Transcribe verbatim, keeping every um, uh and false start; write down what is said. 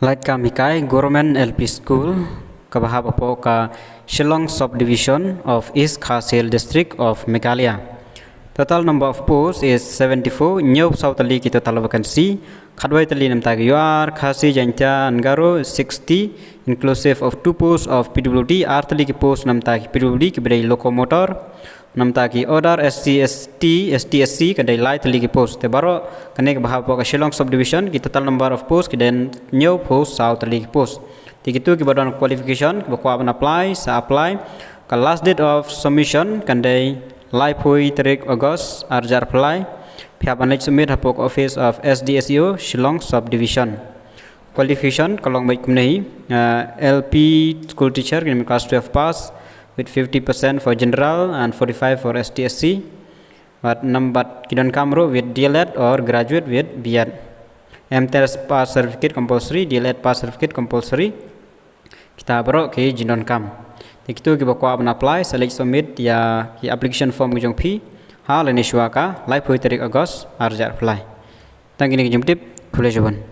Laitkam Hikai Government L P School, kaba hap hapoh ka Shillong Subdivision of East Khasi Hills District of Meghalaya. Total number of posts is seventy-four, hynñiewphew saw tylli ki total vacancy, khatwei tylli namta ki U R, Khasi, Jaiñtia and Garo, sixty, inclusive of two posts of P W D, ar tylli ki post namta ki P W D kiba dei locomotor, namta ki other S C, S T, S T, S C ka dei lai tylli ki post. Te baroh kane kaba hap hapoh ka Shillong Subdivision, ki total number of post ki dei hynñiewphew saw tylli ki post. Te kito kiba don qualification, kiba kwah ban apply, sa apply. Ka last date of submission kan dei laiphew tarik August, ar hajar arphew lai. Phi hap ban leit submit hapoh ka office of S D S E O, Shillong Subdivision. Qualification ka long beit kumne hi, uh, L P school teacher, kine class twelve pass, with fifty percent for general and forty-five for S T S C. Bad nam bad ki donkam ruh with D L Ed or graduate with B Ed. M Tes pass certificate compulsory, D L Ed pass certificate compulsory. Kita baroh ki jingdonkam. Te kito kiba kwah ban apply, sa leit submit ïa ki application form ki jong phi ha lane shuwa ka laiphew tarik August, ar hajar arphew lai. Tang kine ki jingtip, khublei shibun.